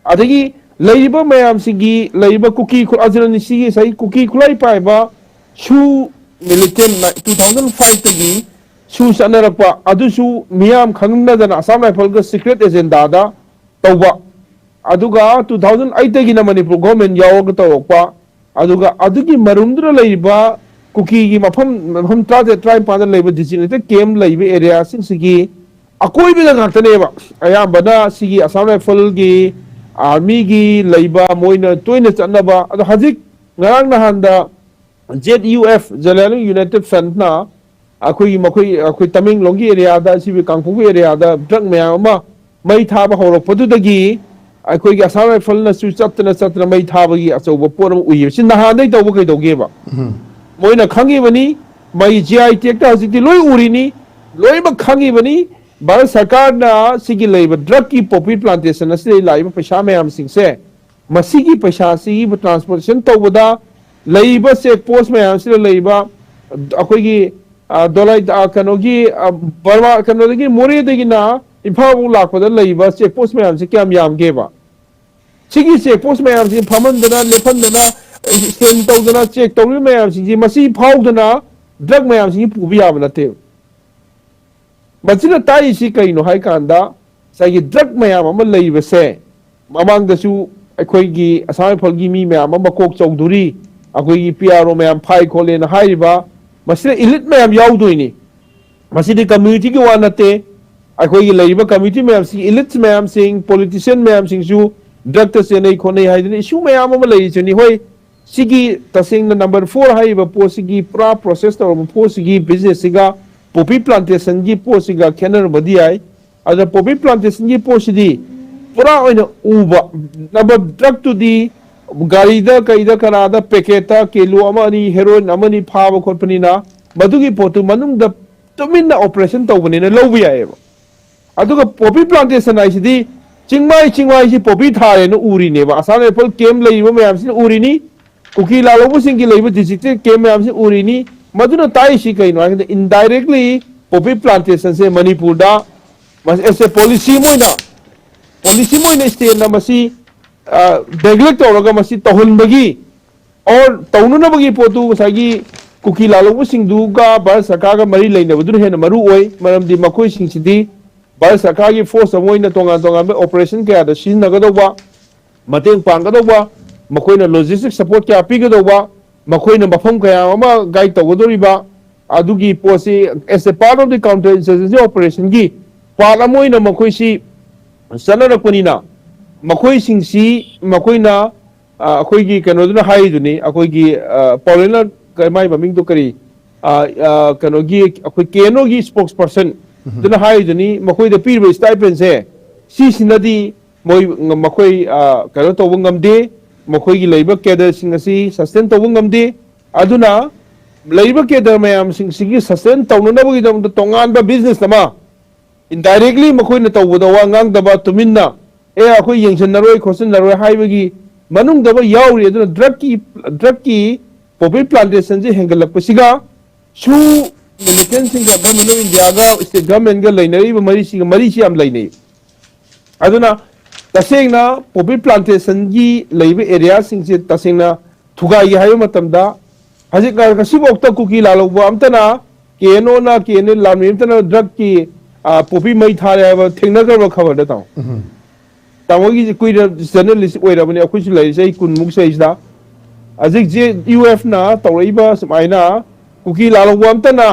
ꯑꯗꯒꯤ ꯂꯩꯔꯤꯕ ꯃꯌꯥꯝꯁꯤꯒꯤ, ꯂꯩꯔꯤꯕ ꯀꯨꯀꯤ ꯈꯨ-, ꯑꯖꯔꯅꯤꯁꯤꯒꯤ ꯉꯁꯥꯏ ꯀꯨꯀꯤ ꯈꯨꯠꯂꯥꯏ ꯄꯥꯏꯕ ꯁꯨ militant two thousand fiveꯇꯒꯤ ꯁꯨ ꯆꯠꯅꯔꯛꯄ ꯑꯗꯨꯁꯨ ꯃꯤꯌꯥꯝ ꯈꯪꯅꯗꯅ ꯑꯁꯥꯝ ꯔꯥꯏꯐꯜꯒ secret agendaꯗ ꯇꯧꯕ꯫ ꯑꯗꯨꯒ two thousand eightꯇꯒꯤꯅ ꯃꯅꯤꯄꯨꯔ government ꯌꯥꯎꯔꯒ ꯇꯧꯔꯛꯄ꯫ ꯑꯗꯨꯒ ꯑꯗꯨꯒꯤ ꯃꯔꯨꯝꯗꯨꯗ ꯂꯩꯔꯤꯕ ꯀꯨꯀꯤꯒꯤ ꯃꯐꯝ, ꯃꯐꯝ ꯇꯔꯥꯇꯔꯦꯠ, ꯇꯔꯥꯅꯤꯄꯥꯟꯗ ꯂꯩꯕ designated camp ꯂꯩꯕ areaꯁꯤꯡꯁꯤꯒꯤ ꯑꯀꯣꯏꯕꯗ ꯉꯥꯛꯇꯅꯦꯕ꯫ ꯑꯌꯥꯝꯕꯅ ꯁꯤꯒꯤ ꯑꯁꯥꯝ ꯔꯥꯏꯐꯜꯒꯤ, armyꯒꯤ ꯂꯩꯕ, ꯃꯣꯏꯅ ꯇꯣꯏꯅ ꯆꯠꯅꯕ꯫ ꯑꯗꯣ ꯍꯧꯖꯤꯛ ꯉꯔꯥꯡ ꯅꯍꯥꯟꯗ ZUF, Zaliangrong United Frontꯅ ꯑꯩꯈꯣꯏꯒꯤ, ꯃꯈꯣꯏ, ꯑꯩꯈꯣꯏ ꯇꯃꯦꯡꯂꯣꯡꯒꯤ areaꯗ, ꯁꯤꯒꯤ ꯀꯥꯡꯄꯣꯛꯄꯤ areaꯗ drug ꯃꯌꯥꯝ ꯑꯃ ꯃꯩ ꯊꯥꯕ ꯍꯧꯔꯛꯄꯗꯨꯗꯒꯤ ꯑꯩꯈꯣꯏꯒꯤ ꯑꯁꯥꯝ ꯔꯥꯏꯐꯜꯅꯁꯨ ꯆꯠꯇꯅ ꯆꯠꯇꯅ ꯃꯩ ꯊꯥꯕꯒꯤ ꯑꯆꯧꯕ ꯄꯣꯠ ꯑꯃ ꯎꯏꯌꯦꯕ꯫ ꯁꯤ ꯅꯍꯥꯟꯗꯩ ꯇꯧꯕ ꯀꯩꯗꯧꯒꯦꯕ? ꯃꯣꯏꯅ ꯈꯪꯉꯤꯕꯅꯤ, ꯃꯩ GI tagꯇ ꯍꯧꯖꯤꯛꯇꯤ ꯂꯣꯏ ꯎꯔꯤꯅꯤ, ꯂꯣꯏꯅꯃꯛ ꯈꯪꯉꯤꯕꯅꯤ꯫ ꯚꯥꯔꯠ ꯁꯔꯀꯥꯔꯅ ꯁꯤꯒꯤ ꯂꯩꯔꯤꯕ drugꯀꯤ poppy plantation ꯑꯁꯤꯗꯒꯤ ꯂꯥꯛꯏꯕ ꯄꯩꯁꯥ ꯃꯌꯥꯝꯁꯤꯡꯁꯦ, ꯃꯁꯤꯒꯤ ꯄꯩꯁꯥꯁꯤꯒꯤ transportation ꯇꯧꯕꯗ ꯂꯩꯔꯤꯕ ꯆꯦꯛ ꯄꯣꯁ ꯃꯌꯥꯝꯁꯤꯗ ꯂꯩꯔꯤꯕ ꯑꯩꯈꯣꯏꯒꯤ, ꯑ, ꯗꯣꯂꯥꯏ, ꯑ, ꯀꯩꯅꯣꯒꯤ, ꯑ, ꯕꯔꯃꯥ, ꯀꯩꯅꯣꯗꯒꯤ, ꯃꯣꯔꯦꯗꯒꯤꯅ ꯏꯝꯐꯥꯜ ꯐꯥꯎ ꯂꯥꯛꯄꯗ ꯂꯩꯔꯤꯕ ꯆꯦꯛ ꯄꯣꯁ ꯃꯌꯥꯝꯁꯤ ꯀꯌꯥꯝ ꯌꯥꯝꯒꯦꯕ? ꯁꯤꯒꯤ ꯆꯦꯛ ꯄꯣꯁ ꯃꯌꯥꯝꯁꯤ ꯐꯝꯍꯟꯗꯅ, ꯂꯦꯞꯍꯟꯗꯅ, ꯁ꯭ꯀꯦꯟ ꯇꯧꯗꯅ, ꯆꯦꯛ ꯇꯧꯔꯤꯕ ꯃꯌꯥꯝꯁꯤꯡꯁꯤ, ꯃꯁꯤ ꯐꯥꯎꯗꯅ ꯗ꯭ꯔꯒ ꯃꯌꯥꯝꯁꯤꯡꯁꯤ ꯄꯨꯕ ꯌꯥꯕ ꯅꯠꯇꯦꯕ꯫ ꯃꯁꯤꯅ ꯇꯥꯛꯏꯁꯤ ꯀꯩꯅꯣ ꯍꯥꯏ ꯀꯥꯟꯗ, ꯉꯁꯥꯏꯒꯤ ꯗ꯭ꯔꯒ ꯃꯌꯥꯝ ꯑꯃ ꯂꯩꯕꯁꯦ, ꯃꯃꯥꯡꯗꯁꯨ ꯑꯩꯈꯣꯏꯒꯤ ꯑꯁꯥꯝ ꯔꯥꯏꯐꯜꯒꯤ ꯃꯤ ꯃꯌꯥꯝ ꯑꯃ ꯀꯣꯛ ꯆꯧꯗꯣꯔꯤ, ꯑꯩꯈꯣꯏꯒꯤ ꯄꯤ ꯑꯥꯔ ꯑꯣ ꯃꯌꯥꯝ ꯐꯥꯏ ꯈꯣꯠꯂꯦꯅ ꯍꯥꯏꯔꯤꯕ, ꯃꯁꯤꯗ ꯏꯂꯤꯠ ꯃꯌꯥꯝ ꯌꯥꯎꯗꯣꯏꯅꯤ꯫ ꯃꯁꯤꯗꯤ ꯀꯝꯃ꯭ꯌꯨꯅꯤꯇꯤꯒꯤ ꯋꯥ ꯅꯠꯇꯦ꯫ ꯑꯩꯈꯣꯏꯒꯤ ꯂꯩꯔꯤꯕ ꯀꯝꯃ꯭ꯌꯨꯅꯤꯇꯤ ꯃꯌꯥꯝꯁꯤ, ꯏꯂꯤꯠꯁ ꯃꯌꯥꯝꯁꯤꯡ, ꯄꯣꯂꯤꯇꯤꯁꯤꯌꯟ ꯃꯌꯥꯝꯁꯤꯡꯁꯨ ꯗ꯭ꯔꯒꯇ ꯆꯦꯟꯅꯩ ꯈꯣꯠꯅꯩ ꯍꯥꯏꯗꯅ ꯏꯁꯨ ꯃꯌꯥꯝ ꯑꯃ ꯂꯩꯔꯤꯁꯤꯅꯤ꯫ ꯍꯣꯏ, ꯁꯤꯒꯤ ꯇꯁꯦꯡꯅ ꯅꯝꯕꯔ ꯐꯣꯔ ꯍꯥꯏꯔꯤꯕ ꯄꯣꯠꯁꯤꯒꯤ ꯄꯨꯔꯥ ꯄ꯭ꯔꯣꯁꯦꯁ ꯇꯧꯔꯕ ꯄꯣꯠꯁꯤꯒꯤ ꯕꯤꯖꯤꯅꯦꯁꯁꯤꯒ ꯄꯣꯄꯤ ꯄ꯭ꯂꯥꯟꯇꯦꯁꯟꯒꯤ ꯄꯣꯠꯁꯤꯒ ꯈꯦꯠꯅꯔꯝꯕꯗꯤ ꯌꯥꯏ꯫ ꯑꯗ ꯄꯣꯄꯤ ꯄ꯭ꯂꯥꯟꯇꯦꯁꯟꯒꯤ ꯄꯣꯠꯁꯤꯗꯤ ꯄꯨꯔꯥ ꯑꯣꯏꯅ ꯎꯕ, ꯅꯝꯕꯔ ꯗ꯭ꯔꯒꯇꯨꯗꯤ ꯒꯥꯔꯤꯗ ꯀꯩꯗ ꯀꯅꯥꯗ ꯄꯦꯀꯦꯠꯇ ꯀꯤꯂꯣ ꯑꯃ ꯑꯅꯤ ꯍꯦꯔꯣꯏꯟ ꯑꯃꯅꯤ ꯐꯥꯕ ꯈꯣꯠꯄꯅꯤꯅ ꯃꯗꯨꯒꯤ ꯄꯣꯠꯇꯨ ꯃꯅꯨꯡꯗ ꯇꯨꯃꯤꯟꯅ ꯑꯣꯄꯔꯦꯁꯟ ꯇꯧꯕꯅꯤꯅ ꯂꯧꯕ ꯌꯥꯏꯑꯕ꯫ ꯑꯗꯨꯒ ꯄꯣꯄꯤ ꯄ꯭ꯂꯥꯟꯇꯦꯁꯟ ꯍꯥꯏꯁꯤꯗꯤ ꯆꯤꯡꯃꯥꯏ ꯆꯤꯡꯃꯥꯏꯁꯤ ꯄꯣꯄꯤ ꯊꯥꯔꯦꯅ ꯎꯔꯤꯅꯦꯕ꯫ ꯑꯁꯥꯝ ꯔꯥꯏꯐꯜ ꯀꯦꯝ ꯂꯩꯔꯤꯕ ꯃꯌꯥꯝꯁꯤꯅ ꯎꯔꯤꯅꯤ, ꯀꯨꯀꯤ ꯂꯥꯜꯍꯧꯕꯁꯤꯡꯒꯤ ꯂꯩꯕ ꯗꯤꯁꯇ꯭ꯔꯤꯛꯇ ꯀꯦꯝ ꯃꯌꯥꯝꯁꯤ ꯎꯔꯤꯅꯤ꯫ ꯃꯗꯨꯅ ꯇꯥꯛꯏꯁꯤ ꯀꯩꯅꯣ ꯍꯥꯏꯔꯒꯗꯤ, ꯏꯟꯗꯥꯏꯔꯦꯛꯂꯤ ꯄꯣꯄꯤ ꯄ꯭ꯂꯥꯟꯇꯦꯁꯟꯁꯦ ꯃꯅꯤꯄꯨꯔꯗ ꯑꯦꯁ ꯑꯦ ꯄꯣꯂꯤꯁꯤ ꯑꯃ ꯑꯣꯏꯅ, ꯄꯣꯂꯤꯁꯤ ꯑꯃ ꯑꯣꯏꯅ ꯁ꯭ꯇꯦꯠꯅ ꯃꯁꯤ ꯅꯦꯒ꯭ꯂꯦꯛ ꯇꯧꯔꯒ ꯃꯁꯤ ꯇꯧꯍꯟꯕꯒꯤ, ꯑꯣꯔ ꯇꯧꯅꯅꯕꯒꯤ ꯄꯣꯠꯇꯨ ꯉꯁꯥꯏꯒꯤ ꯀꯨꯀꯤ ꯂꯥꯜꯍꯧꯕꯁꯤꯡꯗꯨꯒ ꯚꯥꯔꯠ ꯁꯔꯀꯥꯔꯒ ꯃꯔꯤ ꯂꯩꯅꯕꯗꯨꯅ ꯍꯦꯟꯅ ꯃꯔꯨ ꯑꯣꯏ꯫ ꯃꯔꯝꯗꯤ ꯃꯈꯣꯏꯁꯤꯡꯁꯤꯗꯤ ꯚꯥꯔꯠ ꯁꯔꯀꯥꯔꯒꯤ ꯐꯣꯔꯁ ꯑꯃ ꯑꯣꯏꯅ ꯇꯣꯉꯥꯟ ꯇꯣꯉꯥꯟꯕ ꯑꯣꯄꯔꯦꯁꯟ ꯀꯌꯥꯗ ꯁꯤꯖꯤꯟꯅꯒꯗꯧꯕ, ꯃꯇꯦꯡ ꯄꯥꯡꯒꯗꯧꯕ, ꯃꯈꯣꯏꯅ ꯂꯣꯖꯤꯁꯇꯤꯛ ꯁꯄꯣꯔꯠ ꯀꯌꯥ ꯄꯤꯒꯗꯧꯕ, ꯃꯈꯣꯏꯅ ꯃꯐꯝ ꯀꯌꯥ ꯑꯃ ꯒꯥꯏꯗ ꯇꯧꯒꯗꯧꯔꯤꯕ, ꯑꯗꯨꯒꯤ ꯄꯣꯠꯁꯤ as a part of the counter insurgency operationꯒꯤ part ꯑꯃ ꯑꯣꯏꯅ ꯃꯈꯣꯏꯁꯤ ꯆꯠꯅꯔꯛꯄꯅꯤꯅ, ꯃꯈꯣꯏꯁꯤꯡꯁꯤ ꯃꯈꯣꯏꯅ, ꯑ, ꯑꯩꯈꯣꯏꯒꯤ ꯀꯩꯅꯣꯗꯨꯅ ꯍꯥꯏꯔꯤꯗꯨꯅꯤ, ꯑꯩꯈꯣꯏꯒꯤ, ꯑ, ꯄꯥꯎꯔꯦꯟꯅ ꯀ-, ꯃꯥꯏ ꯃꯃꯤꯡꯗꯣ ꯀꯔꯤ, ꯑ, ꯑ, ꯀꯩꯅꯣꯒꯤ ꯑꯩꯈꯣꯏ ꯀꯦ ꯑꯦꯟ ꯑꯣꯒꯤ ꯁ꯭ꯄꯣꯛꯁ ꯄꯔꯁꯟ ꯑꯗꯨꯅ ꯍꯥꯏꯔꯤꯗꯨꯅꯤ, ꯃꯈꯣꯏꯗ ꯄꯤꯔꯤꯕ ꯁ꯭ꯇꯥꯏꯄꯦꯟꯁꯦ, ꯁꯤꯁꯤꯅꯗꯤ ꯃꯣꯏ, ꯃꯈꯣꯏ, ꯑ, ꯀꯩꯅꯣ ꯇꯧꯕ ꯉꯝꯗꯦ, ꯃꯈꯣꯏꯒꯤ ꯂꯩꯔꯤꯕ ꯀꯦꯗꯔꯁꯤꯡ ꯑꯁꯤ ꯁꯁꯇꯦꯟ ꯇꯧꯕ ꯉꯝꯗꯦ꯫ ꯑꯗꯨꯅ ꯂꯩꯔꯤꯕ ꯀꯦꯗꯔ ꯃꯌꯥꯝꯁꯤꯡꯁꯤꯒꯤ ꯁꯁꯇꯦꯟ ꯇꯧꯅꯅꯕꯒꯤꯗꯃꯛꯇ ꯇꯣꯉꯥꯟꯕ ꯕꯤꯖꯤꯅꯦꯁ ꯑꯃ ꯏꯟꯗꯥꯏꯔꯦꯛꯂꯤ ꯃꯈꯣꯏꯅ ꯇꯧꯕꯗ ꯋꯥ ꯉꯥꯡꯗꯕ, ꯇꯨꯃꯤꯟꯅ, "ꯑꯦ, ꯑꯩꯈꯣꯏ ꯌꯦꯡꯁꯤꯟꯅꯔꯣꯏ ꯈꯣꯠꯆꯤꯟꯅꯔꯣꯏ" ꯍꯥꯏꯕꯒꯤ ꯃꯅꯨꯡꯗ ꯑꯃ ꯌꯥꯎꯔꯤ꯫ ꯑꯗꯨꯅ ꯗ꯭ꯔꯛꯀꯤ ꯗ꯭ꯔꯛꯀꯤ ꯄꯣꯄꯤ ꯄ꯭ꯂꯥꯟꯇꯦꯁꯟꯁꯦ ꯍꯦꯟꯒꯠꯂꯛꯄꯁꯤꯒ ꯁꯨ ꯃꯤꯂꯤꯇꯦꯟꯁꯤꯡꯒ ꯒꯚꯔꯟꯃꯦꯟ ꯑꯣꯐ ꯏꯟꯗꯤꯌꯥꯒ ꯁ꯭ꯇꯦꯠ ꯒꯚꯔꯟꯃꯦꯟꯒ ꯂꯩꯅꯔꯤꯕ ꯃꯔꯤꯁꯤꯒ ꯃꯔꯤꯁꯤ ꯌꯥꯝ ꯂꯩꯅꯩ꯫ ꯑꯗꯨꯅ ꯇꯁꯦꯡꯅ ꯄꯣꯄꯤ ꯄ꯭ꯂꯥꯟꯇꯦꯁꯟꯒꯤ ꯂꯩꯕ ꯑꯦꯔꯤꯌꯥꯁꯤꯡꯁꯦ ꯇꯁꯦꯡꯅ ꯊꯨꯒꯥꯏꯒꯦ ꯍꯥꯏꯕ ꯃꯇꯝꯗ ꯍꯧꯖꯤꯛ ꯉꯁꯤꯐꯥꯎꯗ ꯀꯨꯀꯤ ꯂꯥꯜꯍꯧꯕ ꯑꯝꯇꯅ ꯀꯦ ꯑꯦꯟ ꯑꯣꯅ ꯀꯦ ꯑꯦꯟ ꯑꯦꯜ ꯂꯥꯟꯃꯤ ꯑꯝꯇꯅ ꯗ꯭ꯔꯛꯀꯤ ꯄꯣꯄꯤ ꯃꯩ ꯊꯥꯔꯦ ꯍꯥꯏꯕ ꯊꯦꯡꯅꯈ꯭ꯔꯕ ꯈꯕꯔꯗ ꯇꯥꯃꯣ꯫ ꯎꯝ꯫ ꯇꯥꯃꯣꯒꯤꯁꯦ ꯀꯨꯏꯔ ꯖꯔꯅꯦꯂꯤꯁ ꯑꯣꯏꯔꯕꯅꯤ ꯑꯩꯈꯣꯏꯁꯨ ꯂꯩꯔꯤꯁꯦ ꯑꯩ ꯀꯨꯟꯃꯨꯛ ꯁꯤꯗꯩꯁꯤꯗ꯫ ꯍꯧꯖꯤꯛ ꯖꯦ ꯌꯨ ꯑꯦꯐꯅ ꯇꯧꯔꯛꯏꯕ ꯁꯨꯃꯥꯏꯅ ꯀꯨꯀꯤ ꯂꯥꯜꯍꯧꯕ ꯑꯝꯇꯅ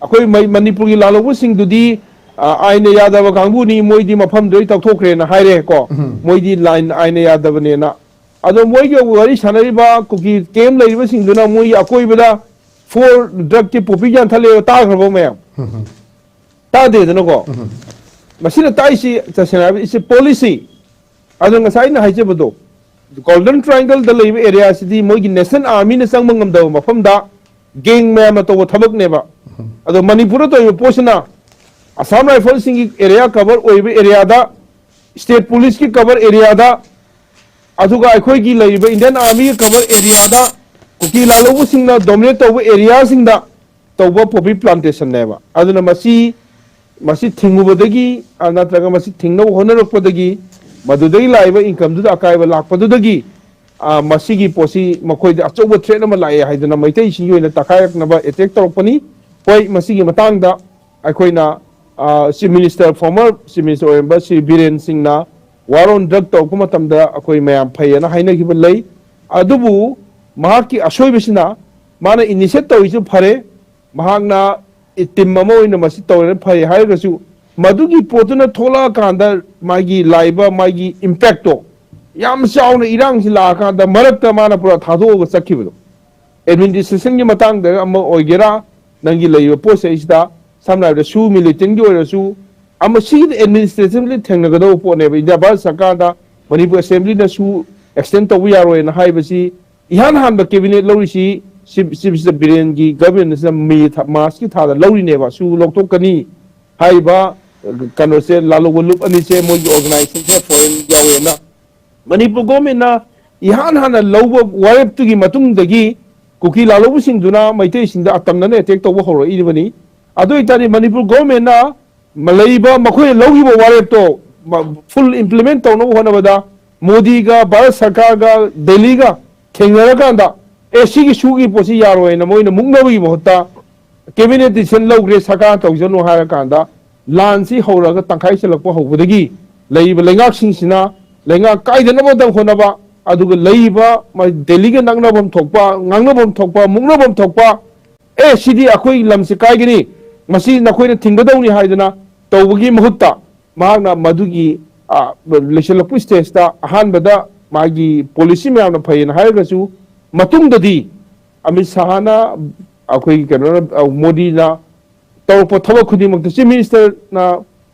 ꯑꯩꯈꯣꯏ ꯃꯩ- ꯃꯅꯤꯄꯨꯔꯒꯤ ꯂꯥꯜꯍꯧꯕꯁꯤꯡꯗꯨꯗꯤ, ꯑ, ꯑꯥꯏꯟꯅ ꯌꯥꯗꯕ ꯀꯥꯡꯕꯨꯅꯤ, ꯃꯣꯏꯗꯤ ꯃꯐꯝꯗꯨꯗꯩ ꯇꯧꯊꯣꯛꯈ꯭ꯔꯦꯅ ꯍꯥꯏꯔꯦꯀꯣ꯫ ꯎꯝ꯫ ꯃꯣꯏꯗꯤ ꯂꯥꯏꯟ ꯑꯥꯏꯟꯅ ꯌꯥꯗꯕꯅꯦꯅ꯫ ꯑꯗꯣ ꯃꯣꯏꯒꯤ ꯋꯥꯔꯤ ꯁꯥꯟꯅꯔꯤꯕ ꯀꯨꯀꯤ ꯀꯦꯝ ꯂꯩꯔꯤꯕꯁꯤꯡꯗꯨꯅ ꯃꯣꯏꯒꯤ ꯑꯀꯣꯏꯕꯗ ꯐꯣꯔ ꯗ꯭ꯔꯛꯀꯤ ꯄꯣꯄꯤ ꯌꯥꯟꯊꯠꯂꯦꯕ, ꯇꯥꯈ꯭ꯔꯕ ꯃꯌꯥꯝ? ꯎꯝ꯫ ꯇꯥꯗꯦꯗꯅꯀꯣ꯫ ꯎꯝ꯫ ꯃꯁꯤꯅ ꯇꯥꯛꯏꯁꯤ ꯇꯁꯦꯡꯅ ꯍꯥꯏꯕꯗ ꯏꯁ ꯄꯣꯂꯤꯁꯤ꯫ ꯑꯗꯣ ꯉꯁꯥꯏ ꯑꯩꯅ ꯍꯥꯏꯖꯕꯗꯣ, ꯒꯣꯜꯗꯟ ꯇ꯭ꯔꯥꯏꯡꯒꯜꯗ ꯂꯩꯕ ꯑꯦꯔꯤꯌꯥꯁꯤꯗꯤ ꯃꯣꯏꯒꯤ ꯅꯦꯁꯅꯦꯜ ꯑꯥꯔꯃꯤꯅ ꯆꯪꯕ ꯉꯝꯗꯕ ꯃꯐꯝꯗ ꯒꯦꯡ ꯃꯌꯥꯝꯅ ꯇꯧꯕ ꯊꯕꯛꯅꯦꯕ꯫ ꯎꯝ꯫ ꯑꯗꯣ ꯃꯅꯤꯄꯨꯔꯗ ꯇꯧꯔꯤꯕ ꯄꯣꯠꯁꯤꯅ ꯑꯁꯥꯝ ꯔꯥꯏꯐꯜꯁꯤꯡꯒꯤ ꯑꯦꯔꯤꯌꯥ ꯀꯚꯔ ꯑꯣꯏꯕ ꯑꯦꯔꯤꯌꯥꯗ, ꯁ꯭ꯇꯦꯠ ꯄꯨꯂꯤꯁꯀꯤ ꯀꯚꯔ ꯑꯦꯔꯤꯌꯥꯗ, ꯑꯗꯨꯒ ꯑꯩꯈꯣꯏꯒꯤ ꯂꯩꯔꯤꯕ ꯏꯟꯗꯤꯌꯟ ꯑꯥꯔꯃꯤꯒꯤ ꯀꯚꯔ ꯑꯦꯔꯤꯌꯥꯗ, ꯀꯨꯀꯤ ꯂꯥꯜꯍꯧꯕꯁꯤꯡꯅ ꯗꯣꯃꯤꯅꯦꯠ ꯇꯧꯕ ꯑꯦꯔꯤꯌꯥꯁꯤꯡꯗ ꯇꯧꯕ ꯄꯣꯄꯤ ꯄ꯭ꯂꯥꯟꯇꯦꯁꯟꯅꯦꯕ꯫ ꯑꯗꯨꯅ ꯃꯁꯤ, ꯃꯁꯤ ꯊꯤꯡꯉꯨꯕꯗꯒꯤ, ꯑ, ꯅꯠꯇ꯭ꯔꯒ ꯃꯁꯤ ꯊꯤꯡꯅꯕ ꯍꯣꯠꯅꯔꯛꯄꯗꯒꯤ, ꯃꯗꯨꯗꯒꯤ ꯂꯥꯛꯏꯕ ꯏꯟꯀꯝꯗꯨꯗ ꯑꯀꯥꯏꯕ ꯂꯥꯛꯄꯗꯨꯗꯒꯤ, ꯑ, ꯃꯁꯤꯒꯤ ꯄꯣꯠꯁꯤ ꯃꯈꯣꯏꯗ ꯑꯆꯧꯕ ꯊ꯭ꯔꯦꯠ ꯑꯃ ꯂꯥꯛꯑꯦ ꯍꯥꯏꯗꯅ ꯃꯩꯇꯩꯁꯤꯡꯒꯤ ꯑꯣꯏꯅ ꯇꯛꯈꯥꯏꯔꯛꯅꯕ ꯑꯦꯇꯦꯛ ꯇꯧꯔꯛꯄꯅꯤ꯫ ꯍꯣꯏ, ꯃꯁꯤꯒꯤ ꯃꯇꯥꯡꯗ ꯑꯩꯈꯣꯏꯅ, ꯑ, chief minister, former chief minister ꯑꯣꯏꯔꯝꯕ ꯁ꯭ꯔꯤ ꯕꯤꯔꯦꯟ ꯁꯤꯡꯅ ꯋꯥꯔ ꯑꯣꯟ ꯗ꯭ꯔꯒ ꯇꯧꯔꯛꯄ ꯃꯇꯝꯗ ꯑꯩꯈꯣꯏ ꯃꯌꯥꯝ ꯐꯩꯌꯦꯅ ꯍꯥꯏꯅꯈꯤꯕ ꯂꯩ꯫ ꯑꯗꯨꯕꯨ ꯃꯍꯥꯛꯀꯤ ꯑꯁꯣꯏꯕꯁꯤꯅ ꯃꯥꯅ ꯏꯅꯤꯁꯤꯌꯦꯠ ꯇꯧꯔꯤꯁꯨ ꯐꯔꯦ, ꯃꯍꯥꯛꯅ ꯇꯤꯝ ꯑꯃ ꯑꯣꯏꯅ ꯃꯁꯤ ꯇꯧꯔꯦ ꯐꯩ ꯍꯥꯏꯔꯒꯁꯨ, ꯃꯗꯨꯒꯤ ꯄꯣꯠꯇꯨꯅ ꯊꯣꯛꯂꯛꯑꯀꯥꯟꯗ ꯃꯥꯒꯤ ꯂꯥꯛꯏꯕ ꯃꯥꯒꯤ ꯏꯝꯄꯦꯛꯇꯣ ꯌꯥꯝ ꯆꯥꯎꯅ ꯏꯔꯥꯡꯁꯤ ꯂꯥꯛꯑꯀꯥꯟꯗ ꯃꯔꯛꯇ ꯃꯥꯅ ꯄꯨꯔꯥ ꯊꯥꯗꯣꯛꯑꯒ ꯆꯠꯈꯤꯕꯗꯣ꯫ ꯑꯦꯗꯃꯤꯅꯤꯁꯇ꯭ꯔꯦꯁꯟꯒꯤ ꯃꯇꯥꯡꯗ ꯑꯃ ꯑꯣꯏꯒꯦꯔꯥ, ꯅꯪꯒꯤ ꯂꯩꯔꯤꯕ ꯄꯣꯠ ꯆꯩꯁꯤꯗ, ꯁꯝꯅ ꯍꯥꯏꯔꯕꯗ ꯁꯨ ꯃꯤꯂꯤꯇꯦꯟꯒꯤ ꯑꯣꯏꯔꯁꯨ, ꯑꯃ ꯁꯤꯒꯤꯗꯤ ꯑꯦꯗꯃꯤꯅꯤꯁꯇ꯭ꯔꯦꯁꯟꯂꯤ ꯊꯦꯡꯅꯒꯗꯧꯕ ꯄꯣꯠꯅꯦꯕ꯫ ꯏꯟꯗꯤꯌꯥ ꯚꯥꯔꯠ ꯁꯔꯀꯥꯔꯗ ꯃꯅꯤꯄꯨꯔ ꯑꯁꯦꯝꯕ꯭ꯂꯤꯅꯁꯨ ꯑꯦꯛꯁꯇꯦꯟ ꯇꯧꯕ ꯌꯥꯔꯣꯏꯅ ꯍꯥꯏꯕꯁꯤ ꯏꯍꯥꯟ ꯍꯥꯟꯕ ꯀꯦꯕꯤꯅꯦꯠ ꯂꯧꯔꯤꯁꯤ ꯆꯤꯐ ꯆꯤꯐ ꯃꯤꯅꯤꯁꯇꯔ ꯕꯤꯔꯦꯟꯒꯤ ꯒꯚꯔꯟꯃꯦꯟꯠꯁꯤꯅ ꯃꯦ ꯊꯥ, ꯃꯥꯔꯆꯀꯤ ꯊꯥꯗ ꯂꯧꯔꯤꯅꯦꯕ꯫ ꯁꯨ ꯂꯧꯊꯣꯛꯀꯅꯤ ꯍꯥꯏꯔꯤꯕ ꯀꯩꯅꯣꯁꯦ, ꯂꯥꯜꯍꯧꯕ ꯂꯨꯞ ꯑꯅꯤꯁꯦ ꯃꯣꯏꯒꯤ ꯑꯣꯔꯒꯅꯥꯏꯖꯦꯁꯟꯁꯦ ꯐꯣꯔꯦꯟ ꯌꯥꯎꯋꯦꯅ꯫ ꯃꯅꯤꯄꯨꯔ ꯒꯣꯔꯃꯦꯟꯅ ꯏꯍꯥꯟ ꯍꯥꯟꯅ ꯂꯧꯕ ꯋꯥꯔꯦꯞꯇꯨꯒꯤ ꯃꯇꯨꯡꯗꯒꯤ ꯀꯨꯀꯤ ꯂꯥꯜꯍꯧꯕꯁꯤꯡꯗꯨꯅ ꯃꯩꯇꯩꯁꯤꯡꯗ ꯑꯇꯝꯅꯅ ꯑꯦꯇꯦꯛ ꯇꯧꯕ ꯍꯧꯔꯛꯏꯕꯅꯤ꯫ ꯑꯗꯨ ꯑꯣꯏꯇꯥꯔꯗꯤ ꯃꯅꯤꯄꯨꯔ ꯒꯣꯔꯃꯦꯟꯅ ꯂꯩꯔꯤꯕ ꯃꯈꯣꯏꯅ ꯂꯧꯈꯤꯕ ꯋꯥꯔꯦꯞꯇꯣ ꯐꯨꯜ ꯏꯝꯄ꯭ꯂꯤꯃꯦꯟ ꯇꯧꯅꯕ ꯍꯣꯠꯅꯕꯗ ꯃꯣꯗꯤꯒ ꯚꯥꯔꯠ ꯁꯔꯀꯥꯔꯒ ꯗꯦꯜꯂꯤꯒ ꯊꯦꯡꯅꯔꯀꯥꯟꯗ, ꯑꯦ, ꯁꯤꯒꯤ ꯁꯨꯒꯤ ꯄꯣꯠꯁꯤ ꯌꯥꯔꯣꯏꯅ ꯃꯣꯏꯅ ꯃꯨꯛꯅꯕꯒꯤ ꯃꯍꯨꯠꯇ ꯀꯦꯕꯤꯅꯦꯠ ꯗꯤꯁꯤꯖꯟ ꯂꯧꯈ꯭ꯔꯦ, ꯁꯔꯀꯥꯔ ꯇꯧꯖꯅꯨ ꯍꯥꯏꯔꯀꯥꯟꯗ, ꯂꯥꯟꯁꯤ ꯍꯧꯔꯒ ꯇꯪꯈꯥꯏ ꯆꯜꯂꯛꯄ ꯍꯧꯕꯗꯒꯤ ꯂꯩꯔꯤꯕ ꯂꯩꯉꯥꯛꯁꯤꯡꯁꯤꯅ ꯂꯩꯉꯥꯛ ꯀꯥꯏꯗꯅꯕꯗ ꯍꯣꯠꯅꯕ, ꯑꯗꯨꯒ ꯂꯩꯔꯤꯕ ꯃ-, ꯗꯦꯜꯂꯤꯒ ꯅꯛꯅꯐꯝ ꯊꯣꯛꯄ, ꯉꯥꯡꯅꯐꯝ ꯊꯣꯛꯄ, ꯃꯨꯛꯅꯐꯝ ꯊꯣꯛꯄ, "ꯑꯦ, ꯁꯤꯗꯤ ꯑꯩꯈꯣꯏ ꯂꯝꯁꯦ ꯀꯥꯏꯒꯅꯤ, ꯃꯁꯤ ꯅꯈꯣꯏꯅ ꯊꯤꯡꯒꯗꯧꯅꯤ" ꯍꯥꯏꯗꯅ ꯇꯧꯕꯒꯤ ꯃꯍꯨꯠꯇ, ꯃꯍꯥꯛꯅ ꯃꯗꯨꯒꯤ, ꯑ, ꯂꯩꯁꯤꯜꯂꯛꯄ ꯁ꯭ꯇꯦꯖꯇ ꯑꯍꯥꯟꯕꯗ ꯃꯥꯒꯤ ꯄꯣꯂꯤꯁꯤ ꯃꯌꯥꯝꯅ ꯐꯩꯌꯦꯅ ꯍꯥꯏꯔꯒꯁꯨ, ꯃꯇꯨꯡꯗꯗꯤ ꯑꯃꯤꯠ ꯁꯍꯥꯅ, ꯑꯩꯈꯣꯏꯒꯤ ꯀꯩꯅꯣꯅ, ꯑ, ꯃꯣꯗꯤꯅ ꯇꯧꯔꯛꯄ ꯊꯕꯛ ꯈꯨꯗꯤꯡꯃꯛꯇ ꯆꯤꯐ ꯃꯤꯅꯤꯁꯇꯔꯅ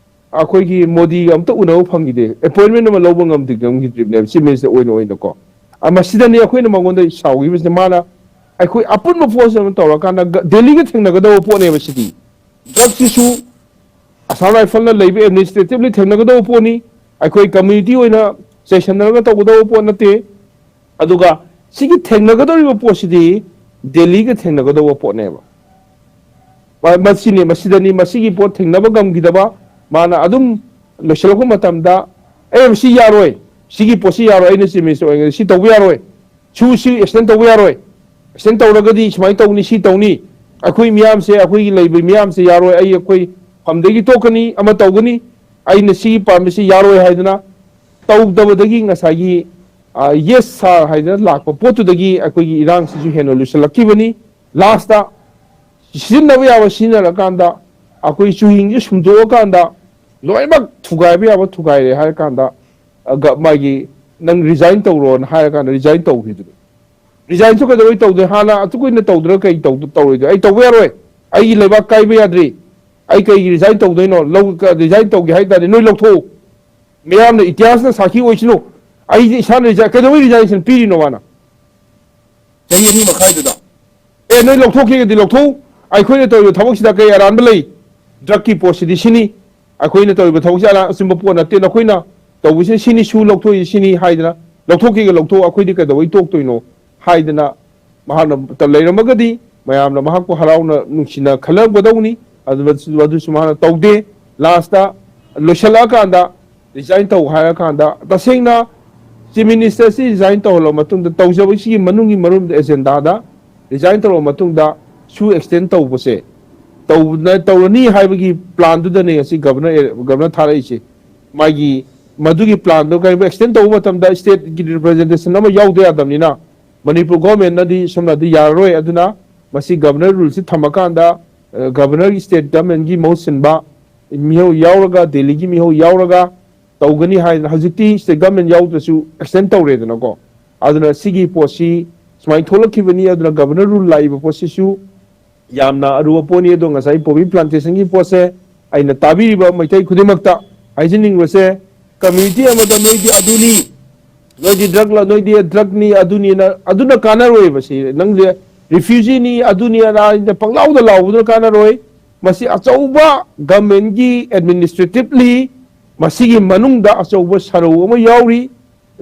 ꯑꯩꯈꯣꯏꯒꯤ ꯃꯣꯗꯤꯒ ꯑꯝꯇ ꯎꯅꯕ ꯐꯪꯈꯤꯗꯦ, ꯑꯦꯄꯣꯏꯟꯃꯦꯟ ꯑꯃ ꯂꯧꯕ ꯉꯝꯗꯦ, ꯉꯝꯈꯤꯗ꯭ꯔꯤꯕꯅꯦꯕ ꯆꯤꯐ ꯃꯤꯅꯤꯁꯇꯔ ꯑꯣꯏꯅ ꯑꯣꯏꯅꯀꯣ꯫ ꯑ, ꯃꯁꯤꯗꯅꯤ ꯑꯩꯈꯣꯏꯅ ꯃꯉꯣꯟꯗ ꯁꯥꯎꯈꯤꯕꯁꯤꯅ, ꯃꯥꯅ ꯑꯩꯈꯣꯏ ꯑꯄꯨꯟꯕ ꯐꯣꯔꯁ ꯑꯃ ꯇꯧꯔꯀꯥꯟꯗ ꯒ-, ꯗꯦꯜꯂꯤꯒ ꯊꯦꯡꯅꯒꯗꯧꯕ ꯄꯣꯠꯅꯦꯕ ꯁꯤꯗꯤ꯫ ꯗ꯭ꯔꯒꯁꯤꯁꯨ ꯑꯁꯥꯝ ꯔꯥꯏꯐꯜꯅ ꯂꯩꯕ ꯑꯦꯗꯃꯤꯅꯤꯁꯇ꯭ꯔꯦꯇꯤꯚꯂꯤ ꯊꯦꯡꯅꯒꯗꯧꯕ ꯄꯣꯠꯅꯤ, ꯑꯩꯈꯣꯏ ꯀꯝꯃ꯭ꯌꯨꯅꯤꯇꯤ ꯑꯣꯏꯅ ꯆꯩꯁꯟꯅꯔꯒ ꯇꯧꯒꯗꯧꯕ ꯄꯣꯠ ꯅꯠꯇꯦ꯫ ꯑꯗꯨꯒ ꯁꯤꯒꯤ ꯊꯦꯡꯅꯒꯗꯧꯔꯤꯕ ꯄꯣꯠꯁꯤꯗꯤ ꯗꯦꯜꯂꯤꯒ ꯊꯦꯡꯅꯒꯗꯧꯕ ꯄꯣꯠꯅꯦꯕ꯫ ꯃ-, ꯃꯁꯤꯅꯤ, ꯃꯁꯤꯗꯅꯤ, ꯃꯁꯤꯒꯤ ꯄꯣꯠ ꯊꯦꯡꯅꯕ ꯉꯝꯈꯤꯗꯕ, ꯃꯥꯅ ꯑꯗꯨꯝ ꯂꯣꯏꯁꯤꯜꯂꯛꯄ ꯃꯇꯝꯗ, "ꯑꯦ, ꯃꯁꯤ ꯌꯥꯔꯣꯏ, ꯁꯤꯒꯤ ꯄꯣꯠꯁꯤ ꯌꯥꯔꯣꯏ, ꯑꯩꯅ ꯆꯤꯐ ꯃꯤꯅꯤꯁꯇꯔ ꯑꯣꯏꯔꯤꯉꯩꯗ ꯁꯤ ꯇꯧꯕ ꯌꯥꯔꯣꯏ, ꯁꯨ ꯁꯤ ꯑꯦꯛꯁꯇꯦꯟ ꯇꯧꯕ ꯌꯥꯔꯣꯏ, ꯑꯦꯛꯁꯇꯦꯟ ꯇꯧꯔꯒꯗꯤ ꯁꯨꯃꯥꯏꯅ ꯇꯧꯅꯤ, ꯁꯤ ꯇꯧꯅꯤ, ꯑꯩꯈꯣꯏ ꯃꯤꯌꯥꯝꯁꯦ, ꯑꯩꯈꯣꯏꯒꯤ ꯂꯩꯕ ꯃꯤꯌꯥꯝꯁꯦ ꯌꯥꯔꯣꯏ, ꯑꯩ ꯑꯩꯈꯣꯏ ꯐꯝꯗꯒꯤ ꯇꯣꯛꯀꯅꯤ, ꯑꯃ ꯇꯧꯒꯅꯤ, ꯑꯩꯅ ꯁꯤꯒꯤ ꯄꯥꯝꯃꯤꯁꯤ ꯌꯥꯔꯣꯏ" ꯍꯥꯏꯗꯅ ꯇꯧꯗꯕꯗꯒꯤ ꯉꯁꯥꯏꯒꯤ, ꯑ, "ꯌꯦꯁ ꯁꯥꯔ" ꯍꯥꯏꯗꯅ ꯂꯥꯛꯄ ꯄꯣꯠꯇꯨꯗꯒꯤ ꯑꯩꯈꯣꯏꯒꯤ ꯏꯔꯥꯡꯁꯤꯁꯨ ꯍꯦꯟꯅ ꯂꯨꯁꯜꯂꯛꯈꯤꯕꯅꯤ꯫ ꯂꯥꯁꯇ ꯁꯤꯖꯤꯟꯅꯕ ꯌꯥꯕ ꯁꯤꯖꯤꯟꯅꯔꯀꯥꯟꯗ, ꯑꯩꯈꯣꯏ ꯆꯨꯍꯤꯡꯁꯦ ꯁꯨꯝꯗꯣꯛꯑꯀꯥꯟꯗ, ꯂꯣꯏꯅꯃꯛ ꯊꯨꯒꯥꯏꯕ ꯌꯥꯕ ꯊꯨꯒꯥꯏꯔꯦ ꯍꯥꯏꯔꯀꯥꯟꯗ, ꯑ, ꯒ-, ꯃꯥꯒꯤ, "ꯅꯪ ꯔꯤꯖꯥꯏꯟ ꯇꯧꯔꯣꯅ" ꯍꯥꯏꯔꯀꯥꯟꯗ ꯔꯤꯖꯥꯏꯟ ꯇꯧꯈꯤꯗꯨꯅꯤ꯫ ꯔꯤꯖꯥꯏꯟꯁꯨ ꯀꯩꯗꯧꯕꯩ ꯇꯧꯗꯣꯏ? ꯍꯥꯟꯅ ꯑꯁꯨꯛ ꯀꯨꯏꯅ ꯇꯧꯗ꯭ꯔꯒ ꯀꯩ ꯇꯧꯗ-, ꯇꯧꯔꯣꯏꯗꯣꯏ? "ꯑꯩ ꯇꯧꯕ ꯌꯥꯔꯣꯏ, ꯑꯩꯒꯤ ꯂꯩꯕꯥꯛ ꯀꯥꯏꯕ ꯌꯥꯗ꯭ꯔꯤ, ꯑꯩ ꯀꯩꯒꯤ ꯔꯤꯖꯥꯏꯟ ꯇꯧꯗꯣꯏꯅꯣ? ꯂꯧ-, ꯀ-, ꯔꯤꯖꯥꯏꯟ ꯇꯧꯒꯦ ꯍꯥꯏ ꯇꯥꯔꯗꯤ ꯅꯣꯏ ꯂꯧꯊꯣꯛꯎ, ꯃꯤꯌꯥꯝꯅ ꯏꯇꯤꯍꯥꯁꯅ ꯁꯥꯈꯤ ꯑꯣꯏꯁꯅꯨ, ꯑꯩꯁꯦ ꯏꯁꯥꯅ ꯔꯤꯖꯥꯏꯟ", ꯀꯩꯗꯧꯕꯩ ꯔꯤꯖꯥꯏꯟꯁꯟ ꯄꯤꯔꯤꯅꯣ ꯃꯥꯅ? ꯆꯍꯤ ꯑꯅꯤ ꯃꯈꯥꯏꯗꯨꯗ, "ꯑꯦ, ꯅꯣꯏ ꯂꯧꯊꯣꯛꯀꯦꯒꯗꯤ ꯂꯧꯊꯣꯛꯎ, ꯑꯩꯈꯣꯏꯅ ꯇꯧꯔꯤꯕ ꯊꯕꯛꯁꯤꯗ ꯀꯩ ꯑꯔꯥꯟꯕ ꯂꯩ? ꯗ꯭ꯔꯒꯀꯤ ꯄꯣꯠꯁꯤꯗꯤ ꯁꯤꯅꯤ, ꯑꯩꯈꯣꯏꯅ ꯇꯧꯔꯤꯕ ꯊꯕꯛꯁꯤ ꯑꯔꯥꯟ-, ꯑꯆꯨꯝꯕ ꯄꯣꯠ ꯅꯠꯇꯦ, ꯅꯈꯣꯏꯅ ꯇꯧꯕꯁꯤꯅ ꯁꯤꯅꯤ, ꯁꯨ ꯂꯧꯊꯣꯛꯏ ꯁꯤꯅꯤ ꯍꯥꯏꯗꯅ, ꯂꯧꯊꯣꯛꯀꯦꯒ ꯂꯧꯊꯣꯛ, ꯑꯩꯈꯣꯏꯗꯤ ꯀꯩꯗꯧꯕꯩ ꯇꯣꯛꯇꯣꯏꯅꯣ ꯍꯥꯏꯗꯅ ꯃꯍꯥꯛꯅ ꯂꯩꯔꯝꯃꯒꯗꯤ ꯃꯌꯥꯝꯅ ꯃꯍꯥꯛꯄꯨ ꯍꯔꯥꯎꯅ ꯅꯨꯡꯁꯤꯅ ꯈꯜꯂꯝꯒꯗꯧꯅꯤ꯫ ꯑꯗꯨ, ꯑꯗꯨꯁꯨ ꯃꯍꯥꯛꯅ ꯇꯧꯗꯦ꯫ ꯂꯥꯁꯇ ꯂꯣꯏꯁꯤꯜꯂꯛꯑꯀꯥꯟꯗ ꯔꯤꯖꯥꯏꯟ ꯇꯧ ꯍꯥꯏꯔꯀꯥꯟꯗ, ꯇꯁꯦꯡꯅ ꯆꯤꯐ ꯃꯤꯅꯤꯁꯇꯔꯁꯤ ꯔꯤꯖꯥꯏꯟ ꯇꯧꯍꯜꯂꯕ ꯃꯇꯨꯡꯗ, ꯇꯧꯖꯕꯁꯤꯒꯤ ꯃꯅꯨꯡꯒꯤ ꯃꯔꯨꯝꯗ ꯑꯦꯖꯦꯟꯗꯥꯗ ꯔꯤꯖꯥꯏꯟ ꯇꯧꯔꯕ ꯃꯇꯨꯡꯗ ꯁꯨ ꯑꯦꯛꯁꯇꯦꯟ ꯇꯧꯕꯁꯦ ꯇꯧꯅ-, ꯇꯧꯔꯅꯤ ꯍꯥꯏꯕꯒꯤ ꯄ꯭ꯂꯥꯟꯗꯨꯗꯅꯦ ꯉꯁꯤ ꯒꯕꯔꯅꯔ, ꯒꯕꯔꯅꯔ ꯊꯥꯔꯛꯏꯁꯦ꯫ ꯃꯥꯒꯤ ꯃꯗꯨꯒꯤ ꯄ꯭ꯂꯥꯟꯗꯣ ꯀꯔꯤꯒꯨꯝꯕ ꯑꯦꯛꯁꯇꯦꯟ ꯇꯧꯕ ꯃꯇꯝꯗ ꯁ꯭ꯇꯦꯠꯀꯤ ꯔꯤꯄ꯭ꯔꯖꯦꯟꯇꯦꯁꯟ ꯑꯃ ꯌꯥꯎꯗ ꯌꯥꯗꯕꯅꯤꯅ, ꯃꯅꯤꯄꯨꯔ ꯒꯣꯔꯃꯦꯟꯅꯗꯤ ꯁꯣꯝꯅꯗꯤ ꯌꯥꯔꯔꯣꯏ꯫ ꯑꯗꯨꯅ ꯃꯁꯤ ꯒꯕꯔꯅꯔ ꯔꯨꯜꯁꯤ ꯊꯝꯃꯀꯥꯟꯗ, ꯑ, ꯒꯕꯔꯅꯔꯒꯤ, ꯁ꯭ꯇꯦꯠ ꯒꯚꯔꯟꯃꯦꯟꯒꯤ ꯃꯍꯨꯠ ꯁꯤꯟꯕ ꯃꯤꯍꯧ ꯌꯥꯎꯔꯒ, ꯗꯦꯜꯂꯤꯒꯤ ꯃꯤꯍꯧ ꯌꯥꯎꯔꯒ ꯇꯧꯒꯅꯤ ꯍꯥꯏꯗꯅ, ꯍꯧꯖꯤꯛꯇꯤ ꯁ꯭ꯇꯦꯠ ꯒꯚꯔꯟꯃꯦꯟ ꯌꯥꯎꯗ꯭ꯔꯁꯨ ꯑꯦꯛꯁꯇꯦꯟ ꯇꯧꯔꯦꯗꯅꯀꯣ꯫ ꯑꯗꯨꯅ ꯁꯤꯒꯤ ꯄꯣꯠꯁꯤ ꯁꯨꯃꯥꯏꯅ ꯊꯣꯛꯂꯛꯈꯤꯕꯅꯤ꯫ ꯑꯗꯨꯅ ꯒꯕꯔꯅꯔ ꯔꯨꯜ ꯂꯥꯛꯏꯕ ꯄꯣꯠꯁꯤꯁꯨ ꯌꯥꯝꯅ ꯑꯔꯨꯕ ꯄꯣꯠꯅꯤ꯫ ꯑꯗꯣ ꯉꯁꯥꯏ ꯄꯣꯄꯤ ꯄ꯭ꯂꯥꯟꯇꯦꯁꯟꯒꯤ ꯄꯣꯠꯁꯦ ꯑꯩꯅ ꯇꯥꯕꯤꯔꯤꯕ ꯃꯩꯇꯩ ꯈꯨꯗꯤꯡꯃꯛꯇ ꯍꯥꯏꯖꯅꯤꯡꯕꯁꯦ, ꯀꯝꯃ꯭ꯌꯨꯅꯤꯇꯤ ꯑꯃꯗ ꯅꯣꯏꯗꯤ ꯑꯗꯨꯅꯤ, ꯅꯣꯏꯗꯤ ꯗ꯭ꯔꯒ, ꯅꯣꯏꯗꯤ ꯗ꯭ꯔꯒꯅꯤ, ꯑꯗꯨꯅꯤꯅ, ꯑꯗꯨꯅ ꯀꯥꯟꯅꯔꯣꯏꯕ꯫ ꯁꯤ ꯅꯪꯁꯦ ꯔꯤꯐ꯭ꯌꯨꯖꯤꯅꯤ, ꯑꯗꯨꯅꯤ, ꯑꯗꯥꯅꯤꯅ ꯄꯪꯂꯥꯎꯗ ꯂꯥꯎꯕꯗꯨꯅ ꯀꯥꯟꯅꯔꯣꯏ꯫ ꯃꯁꯤ ꯑꯆꯧꯕ ꯒꯚꯔꯟꯃꯦꯟꯒꯤ ꯑꯦꯗꯃꯤꯅꯤꯁꯇ꯭ꯔꯦꯇꯤꯚꯂꯤ ꯃꯁꯤꯒꯤ ꯃꯅꯨꯡꯗ ꯑꯆꯧꯕ ꯁꯔꯧ ꯑꯃ ꯌꯥꯎꯔꯤ꯫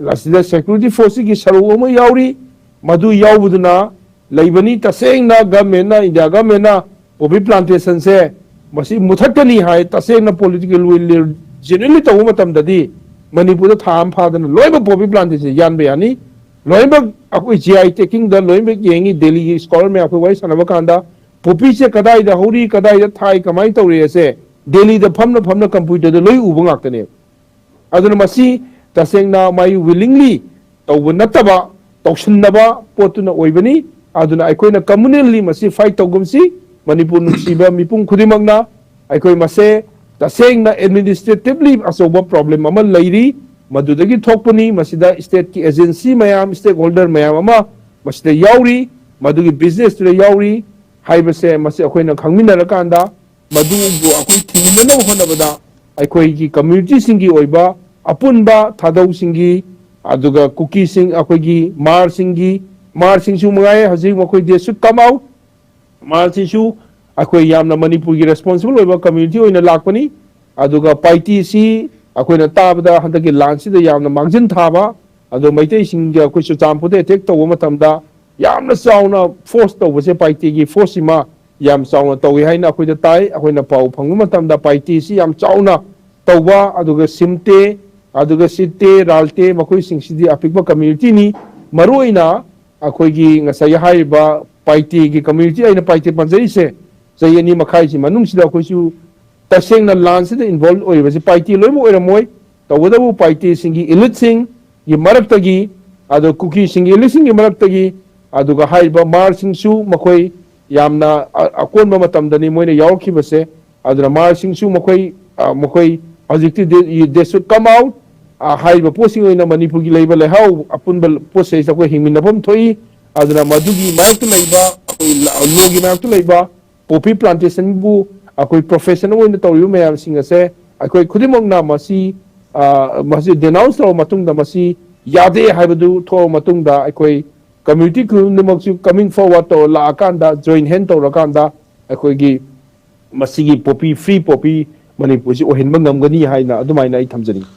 ꯑꯁꯤꯗ ꯁꯦꯀ꯭ꯌꯨꯔꯤꯇꯤ ꯐꯣꯔꯁꯁꯤꯒꯤ ꯁꯔꯨꯛ ꯑꯃ ꯌꯥꯎꯔꯤ꯫ ꯃꯗꯨ ꯌꯥꯎꯕꯗꯨꯅ ꯂꯩꯕꯅꯤ꯫ ꯇꯁꯦꯡꯅ ꯒꯚꯔꯟꯃꯦꯟꯅ, ꯏꯟꯗꯤꯌꯥ ꯒꯚꯔꯟꯃꯦꯟꯅ ꯄꯣꯄꯤ ꯄ꯭ꯂꯥꯟꯇꯦꯁꯟꯁꯦ ꯃꯁꯤ ꯃꯨꯊꯠꯀꯅꯤ ꯍꯥꯏ, ꯇꯁꯦꯡꯅ ꯄꯣꯂꯤꯇꯤꯀꯦꯜ ꯋꯤꯜ ꯖꯦꯅ꯭ꯌꯨꯟꯂꯤ ꯇꯧꯕ ꯃꯇꯝꯗꯗꯤ ꯃꯅꯤꯄꯨꯔꯗ ꯊꯥ ꯑꯃ ꯐꯥꯗꯅ ꯂꯣꯏꯅꯃꯛ ꯄꯣꯄꯤ ꯄ꯭ꯂꯥꯟꯇꯦꯁꯟ ꯌꯥꯟꯕ ꯌꯥꯅꯤ꯫ ꯂꯣꯏꯅꯃꯛ ꯑꯩꯈꯣꯏ ꯖꯤ ꯑꯥꯏ ꯇꯦꯒꯤꯡꯗ ꯂꯣꯏꯅꯃꯛ ꯌꯦꯡꯉꯤ꯫ ꯗꯦꯜꯂꯤꯒꯤ ꯁ꯭ꯀꯣꯂꯔ ꯃꯌꯥꯝ ꯑꯩꯈꯣꯏ ꯋꯥꯔꯤ ꯁꯥꯟꯅꯕ ꯀꯥꯟꯗ ꯄꯣꯄꯤꯁꯦ ꯀꯗꯥꯏꯗ ꯍꯧꯔꯤ, ꯀꯗꯥꯏꯗ ꯊꯥꯏ, ꯀꯃꯥꯏꯅ ꯇꯧꯔꯤ ꯑꯁꯦ ꯗꯦꯜꯂꯤꯗ ꯐꯝꯅ ꯐꯝꯅ ꯀꯝꯄ꯭ꯌꯨꯇꯔꯗ ꯂꯣꯏ ꯎꯕ ꯉꯥꯛꯇꯅꯦꯕ꯫ ꯑꯗꯨꯅ ꯃꯁꯤ ꯇꯁꯦꯡꯅ ꯃꯥꯏ ꯋꯤꯂꯤꯡꯂꯤ ꯇꯧꯕ ꯅꯠꯇꯕ, ꯇꯧꯁꯤꯟꯅꯕ ꯄꯣꯠꯇꯨꯅ ꯑꯣꯏꯕꯅꯤ꯫ ꯑꯗꯨꯅ ꯑꯩꯈꯣꯏꯅ ꯀꯝꯃꯨꯅꯦꯜꯂꯤ ꯃꯁꯤ ꯐꯥꯏꯠ ꯇꯧꯒꯨꯝꯁꯤ꯫ ꯃꯅꯤꯄꯨꯔ ꯅꯨꯡꯁꯤꯕ ꯃꯤꯄꯨꯝ ꯈꯨꯗꯤꯡꯃꯛꯅ ꯑꯩꯈꯣꯏ ꯃꯁꯦ ꯇꯁꯦꯡꯅ ꯑꯦꯗꯃꯤꯅꯤꯁꯇ꯭ꯔꯦꯇꯤꯚꯂꯤ ꯑꯆꯧꯕ ꯄ꯭ꯔꯣꯕ꯭ꯂꯦꯝ ꯑꯃ ꯂꯩꯔꯤ, ꯃꯗꯨꯗꯒꯤ ꯊꯣꯛꯄꯅꯤ꯫ ꯃꯁꯤꯗ ꯁ꯭ꯇꯦꯠꯀꯤ ꯑꯦꯖꯦꯟꯁꯤ ꯃꯌꯥꯝ, ꯁ꯭ꯇꯦꯛ ꯍꯣꯜꯗꯔ ꯃꯌꯥꯝ ꯑꯃ ꯃꯁꯤꯗ ꯌꯥꯎꯔꯤ, ꯃꯗꯨꯒꯤ ꯕꯤꯖꯤꯅꯦꯁꯇꯨꯗ ꯌꯥꯎꯔꯤ ꯍꯥꯏꯕꯁꯦ ꯃꯁꯤ ꯑꯩꯈꯣꯏꯅ ꯈꯪꯃꯤꯟꯅꯔꯀꯥꯟꯗ ꯃꯗꯨꯕꯨ ꯑꯩꯈꯣꯏ ꯊꯤꯡꯖꯤꯟꯅꯅꯕ ꯍꯣꯠꯅꯕꯗ ꯑꯩꯈꯣꯏꯒꯤ ꯀꯝꯃ꯭ꯌꯨꯅꯤꯇꯤꯁꯤꯡꯒꯤ ꯑꯣꯏꯕ ꯑꯄꯨꯟꯕ ꯊꯥꯗꯧꯁꯤꯡꯒꯤ, ꯑꯗꯨꯒ ꯀꯨꯀꯤꯁꯤꯡ, ꯑꯩꯈꯣꯏꯒꯤ ꯃꯥꯔꯁꯤꯡꯒꯤ, ꯃꯥꯔꯁꯤꯡꯁꯨ ꯃꯉꯥꯏ, ꯍꯧꯖꯤꯛ ꯃꯈꯣꯏ they should come out꯫ ꯃꯥꯔꯁꯤꯁꯨ ꯑꯩꯈꯣꯏ ꯌꯥꯝꯅ ꯃꯅꯤꯄꯨꯔꯒꯤ ꯔꯦꯁꯄꯣꯟꯁꯤꯕꯜ ꯑꯣꯏꯕ ꯀꯝꯃ꯭ꯌꯨꯅꯤꯇꯤ ꯑꯣꯏꯅ ꯂꯥꯛꯄꯅꯤ꯫ ꯑꯗꯨꯒ ꯄꯥꯏꯇꯤꯁꯤ ꯑꯩꯈꯣꯏꯅ ꯇꯥꯕꯗ ꯍꯟꯗꯛꯀꯤ ꯂꯥꯟꯁꯤꯗ ꯌꯥꯝꯅ ꯃꯥꯡꯖꯤꯟ ꯊꯥꯕ, ꯑꯗꯣ ꯃꯩꯇꯩꯁꯤꯡꯒ ꯑꯩꯈꯣꯏ ꯆꯨꯔꯆꯥꯟꯄꯨꯔꯗ ꯑꯦꯇꯦꯛ ꯇꯧꯕ ꯃꯇꯝꯗ ꯌꯥꯝꯅ ꯆꯥꯎꯅ ꯐꯣꯔꯁ ꯇꯧꯕꯁꯦ, ꯄꯥꯏꯇꯦꯒꯤ ꯐꯣꯔꯁꯁꯤꯃ ꯌꯥꯝ ꯆꯥꯎꯅ ꯇꯧꯏ ꯍꯥꯏꯅ ꯑꯩꯈꯣꯏꯗ ꯇꯥꯏ꯫ ꯑꯩꯈꯣꯏꯅ ꯄꯥꯎ ꯐꯪꯕ ꯃꯇꯝꯗ ꯄꯥꯏꯇꯦꯁꯤ ꯌꯥꯝ ꯆꯥꯎꯅ ꯇꯧꯕ, ꯑꯗꯨꯒ ꯁꯤꯝꯇꯦ, ꯑꯗꯨꯒ ꯁꯤꯠꯇꯦ, ꯔꯥꯜꯇꯦ, ꯃꯈꯣꯏꯁꯤꯡꯁꯤꯗꯤ ꯑꯄꯤꯛꯄ ꯀꯝꯃ꯭ꯌꯨꯅꯤꯇꯤꯅꯤ꯫ ꯃꯔꯨꯑꯣꯏꯅ ꯑꯩꯈꯣꯏꯒꯤ ꯉꯁꯥꯏ ꯍꯥꯏꯔꯤꯕ ꯄꯥꯏꯇꯦꯒꯤ ꯀꯝꯃ꯭ꯌꯨꯅꯤꯇꯤ, ꯑꯩꯅ ꯄꯥꯏꯇꯦ ꯄꯟꯖꯔꯤꯁꯦ, ꯆꯍꯤ ꯑꯅꯤ ꯃꯈꯥꯏꯁꯤ ꯃꯅꯨꯡꯁꯤꯗ ꯑꯩꯈꯣꯏꯁꯨ ꯇꯁꯦꯡꯅ ꯂꯥꯟꯁꯤꯗ ꯏꯟꯚꯣꯜꯕ ꯑꯣꯏꯔꯤꯕꯁꯤ ꯄꯥꯏꯇꯦ ꯂꯣꯏꯅꯃꯛ ꯑꯣꯏꯔꯝꯃꯣꯏ꯫ ꯇꯧꯕꯇꯕꯨ ꯄꯥꯏꯇꯦꯁꯤꯡꯒꯤ ꯏꯂꯤꯠꯁꯤꯡꯒꯤ ꯃꯔꯛꯇꯒꯤ, ꯑꯗꯣ ꯀꯨꯀꯤꯁꯤꯡꯒꯤ ꯏꯂꯤꯠꯁꯤꯡꯒꯤ ꯃꯔꯛꯇꯒꯤ, ꯑꯗꯨꯒ ꯍꯥꯏꯔꯤꯕ ꯃꯥꯔꯁꯤꯡꯁꯨ ꯃꯈꯣꯏ ꯌꯥꯝꯅ ꯑ-, ꯑꯀꯣꯟꯕ ꯃꯇꯝꯗꯅꯤ ꯃꯣꯏꯅ ꯌꯥꯎꯔꯛꯈꯤꯕꯁꯦ꯫ ꯑꯗꯨꯅ ꯃꯥꯔꯁꯤꯡꯁꯨ ꯃꯈꯣꯏ, ꯑ, ꯃꯈꯣꯏ ꯍꯧꯖꯤꯛꯇꯤ they, they should come out꯫ ꯑ, ꯍꯥꯏꯔꯤꯕ ꯄꯣꯠꯁꯤꯡ ꯑꯣꯏꯅ ꯃꯅꯤꯄꯨꯔꯒꯤ ꯂꯩꯕ ꯂꯩꯍꯥꯎ ꯑꯄꯨꯟꯕ ꯄꯣꯠꯁꯦ ꯑꯩꯈꯣꯏ ꯍꯤꯡꯃꯤꯟꯅꯐꯝ ꯊꯣꯛꯏ꯫ ꯑꯗꯨꯅ ꯃꯗꯨꯒꯤ ꯃꯔꯛꯇ ꯂꯩꯕ, ꯑꯩꯈꯣꯏ ꯂ-, ꯂꯣꯒꯤ ꯃꯔꯛꯇ ꯂꯩꯕ ꯄꯣꯄꯤ ꯄ꯭ꯂꯥꯟꯇꯦꯁꯟꯕꯨ ꯑꯩꯈꯣꯏ ꯄ꯭ꯔꯣꯐꯦꯁꯟ ꯑꯣꯏꯅ ꯇꯧꯔꯤꯕ ꯃꯌꯥꯝꯁꯤꯡ ꯑꯁꯦ ꯑꯩꯈꯣꯏ ꯈꯨꯗꯤꯡꯃꯛꯅ ꯃꯁꯤ, ꯑ, ꯃꯁꯤ ꯗꯦꯅꯥꯎꯟꯁ ꯇꯧꯔꯕ ꯃꯇꯨꯡꯗ, ꯃꯁꯤ ꯌꯥꯗꯦ ꯍꯥꯏꯕꯗꯨ ꯊꯣꯛꯑꯕ ꯃꯇꯨꯡꯗ, ꯑꯩꯈꯣꯏ ꯀꯝꯃ꯭ꯌꯨꯅꯤꯇꯤ ꯈꯨꯗꯤꯡꯃꯛꯁꯨ ꯀꯃꯤꯡ ꯐꯣꯔꯋꯥꯔꯗ ꯇꯧꯔ ꯂꯥꯛꯑꯀꯥꯟꯗ, ꯖꯣꯏꯟ ꯍꯦꯟ ꯇꯧꯔꯀꯥꯟꯗ, ꯑꯩꯈꯣꯏꯒꯤ ꯃꯁꯤꯒꯤ ꯄꯣꯄꯤ, ꯐ꯭ꯔꯤ ꯄꯣꯄꯤ ꯃꯅꯤꯄꯨꯔꯁꯤ ꯑꯣꯏꯍꯟꯕ ꯉꯝꯒꯅꯤ ꯍꯥꯏꯅ ꯑꯗꯨꯃꯥꯏꯅ ꯑꯩ ꯊꯝꯖꯅꯤꯡꯉꯤ꯫